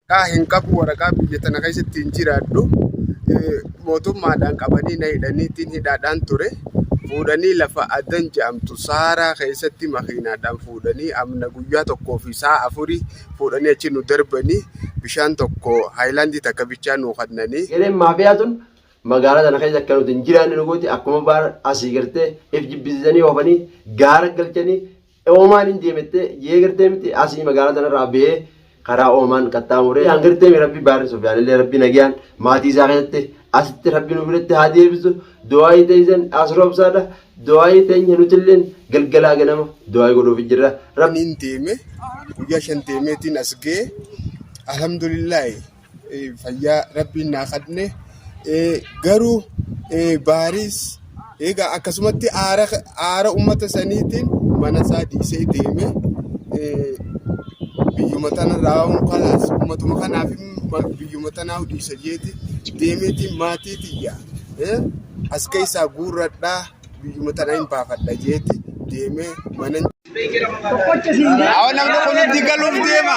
Waraqaa hin qabu, waraqaa biyya tana keessatti hin jiraadhu. Mootummaadhaan qabanii na hidhaniitiin hidhaadhaan ture. Fuudhanii lafa Adan jedhamtu Saaraa keessatti makiinaadhaan fuudhanii amna guyyaa tokkoo fi sa'a afurii fuudhanii achi nu darbanii bishaan tokko haayilaandii takka bichaa nuu kannanii. Gareen maafiyaa tun magaalaa tana keessa akka nuti hin jiraanne nu gooti akkuma baara asii gartee if jibbisiisanii oofanii gaara galchanii Oomaan hin deemette jee gartee miti asii magaalaa tanarraa bahee karaa Oomaan qaxxaamuree an gartee mi rabbi baarri Sufyaan illee rabbi nagayaan maatii isaa keessatti asitti rabbi nu biratti haa deebisu du'aayii teessan as roobsaadha du'aayii teenya nutilleen galgalaa ganama du'aayii godhuuf jirra rabbi. Niin deeme guyyaa 5 deemeetiin as ga'e alhamdulillaahi fayyaa rabbiin naa kadne garuu baariis egaa akkasumatti aara aara ummata saniitiin mana isaa dhiisee deeme biyyuma tanarraa kalaas ummatuma kanaaf biyyuma tanaa dhiisa jeeti deemeetiin maatii tiyya as keessaa guurradhaa biyyuma tana hin baafadha jeeti deemee mana Awwa namni kun itti galuuf deema.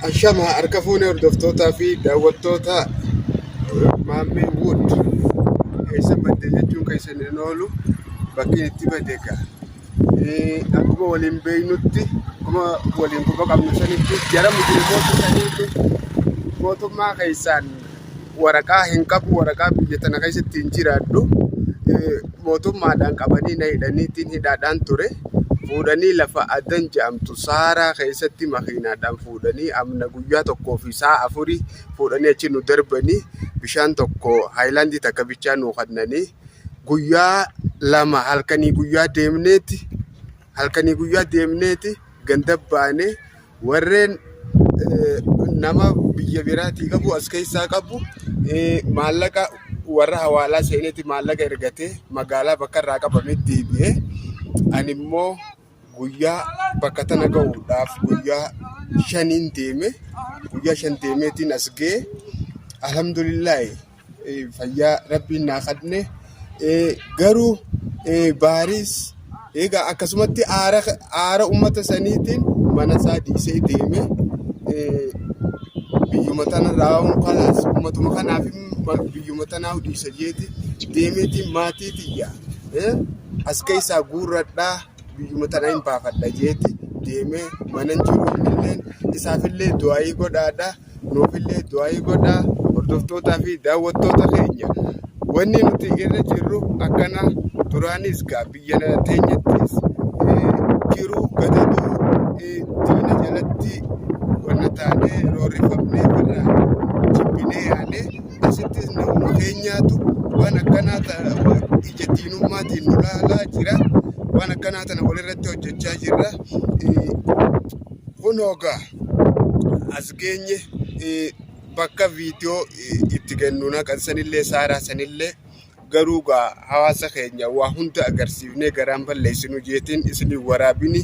Ashama harka fuunee hordoftootaa fi daawwattoota Maammee Wood eessa badde jechuun keessan hin oolu bakki itti bade egaa. Akkuma waliin beeknutti akkuma waliin quba qabnu sanitti jara mujrimoota saniitu mootummaa keessaan waraqaa hin qabu waraqaa biyya tana keessatti hin jiraadhu mootummaadhaan qabanii na hidhaniitiin hidhaadhaan ture fuudhanii lafa Adan jedhamtu Saaraa keessatti makiinaadhaan fuudhanii amna guyyaa tokkoo fi sa'a afurii fuudhanii achi nu darbanii bishaan tokko haayilaandii takka bichaa nuu kannanii guyyaa 2 halkanii guyyaa deemneeti halkanii guyyaa deemneeti ganda baane warreen nama biyya biraatii qabu as keessaa qabu maallaqa warra hawaalaa seeneeti maallaqa ergatee magaalaa bakka irraa qabame deebi'ee ani immoo guyyaa bakka tana ga'uudhaaf guyyaa shaniin deeme guyyaa 5 deemeetiin as ga'e alhamdulillaahi fayyaa rabbiin naa kadne garuu baariis egaa akkasumatti aara aara ummata saniitiin mana isaa dhiisee deeme biyyuma tanarraa kalaas ummatuma kanaaf biyyuma tanaa dhiisa jeeti deemeetiin maatii tiyya as keessaa guurradhaa biyyuma tana hin baafadha jeeti deemee mana hin jiru innilleen isaafillee du'aayii godhaadha. Nuufillee du'aayii godhaa hordoftootaa fi daawwattoota keenya. Wanni nuti irra jirru akkana duraanis gaa biyya teenyattis jiruu gadadoo diina jalatti wanna taanee roorrifamnee irraa jibbinee yaanee asittis namuma keenyaatu waan akkanaa ija diinummaatiin nu laalaa jira. Waan akkanaa tana walirratti hojjechaa jirra. Kunoo gaa as geenye bakka viidiyoo itti kennu naqan sanillee saaraa sanillee garuu gaa hawaasa keenya waa hunda agarsiifnee garaan balleessinu jeetiin isin waraabini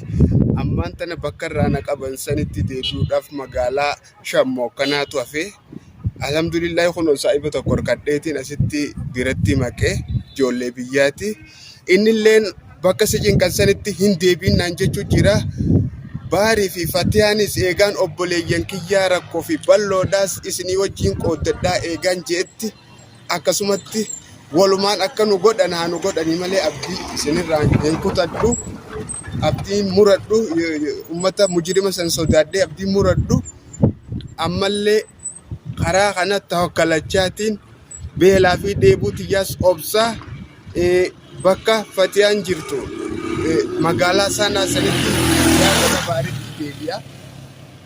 ammaan tana bakka irraa na qaban sanitti deebi'uudhaaf magaalaa shammoo kanaatu hafee alhamdulillah kunoo saahiba tokko harkadheetiin asitti biratti maqee ijoollee biyyaati. Innilleen bakka si cinqan sanitti hin deebiin naan jechuu jira. Baarii fi Fatiyaanis eegaan obboleeyyan kiyyaa rakkoo fi bal'oodhaas isinii wajjin qooddadhaa eegaan je'etti akkasumatti walumaan akka nu godhan haa nu godhanii malee abdii isinirraa hin kutadhu. Abdii muradhu ummata mujrima san sodaadhee abdii muradhu ammallee karaa kana tawakkalachaatiin beelaa fi dheebuu tiyyaas obsaa bakka Fatiyaan jirtu magaalaa Sanaa sanitti gaafa baaritti deebi'a.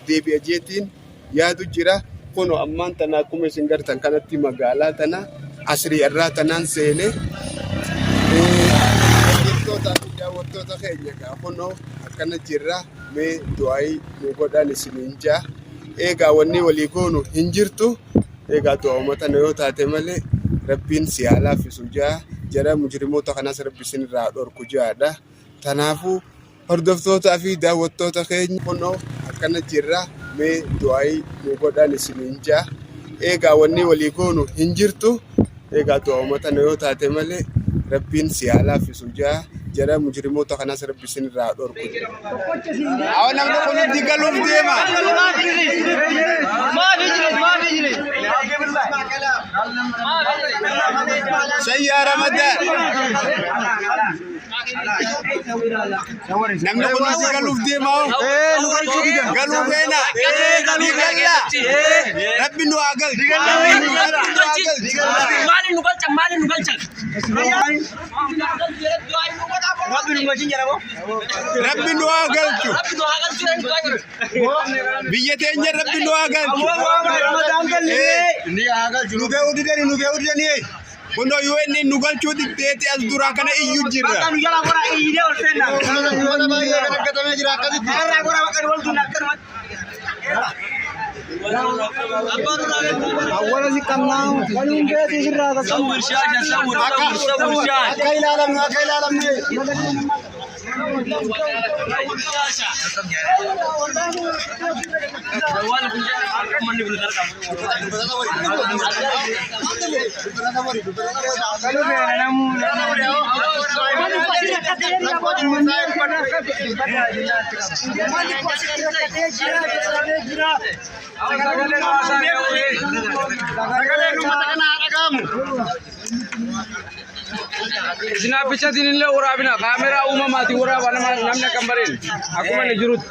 Deebi'a jeetiin yaadu jira. Kunoo ammaan tana akkuma isin gartan kanatti magaalaa tana asrii irraa tanaan seene. Hordoftoota fi daawwattoota keenya egaa kunoo akkana jirra. Mee du'aayii nu godhaan isiniin jaa. Eegaa wanni walii goonu hin jirtu. Egaa du'aa'uma tana yoo taate malee rabbiin si haa laaffisu jaa jara mujrimoota kanas rabbi isinirraa haa dhorku jaadha. Tanaafuu hordoftootaa fi daawwattoota keenya kunoo akkana jirra mee du'aayii nu godhaan isiniin jaa. Eegaa wanni walii goonu hin jirtu. Egaa du'a uummata na yoo taate malee rabbiin si haa laaffisu jaa jara mujrimoota kanas rabbi isin irraa dhorku. Awwa namni kun itti galuuf deema. Shayyaa Ramadaan. Namni kun itti galuuf deema hoo? Galuu feena. Ni galla. Rabbi nu haa galchu. Rabbi nu haa galchu. Maaliin nu galchan? Maaliin nu galchan? Rabbi nu haa galchu. Rabbi nu haa galchu. Biyya teenya rabbi nu haa galchu. Nu ga'uu didanii nu ga'uu didanii. Kunoo UN nu galchuu diddeeti as duraa kana iyyuu jirra. Akka ilaalamnu akka ilaalamne. Isinaafichatiin illee waraabina kaameraa uumamaatiin waraabaa namni akka hin bareen akkuma inni jirutti.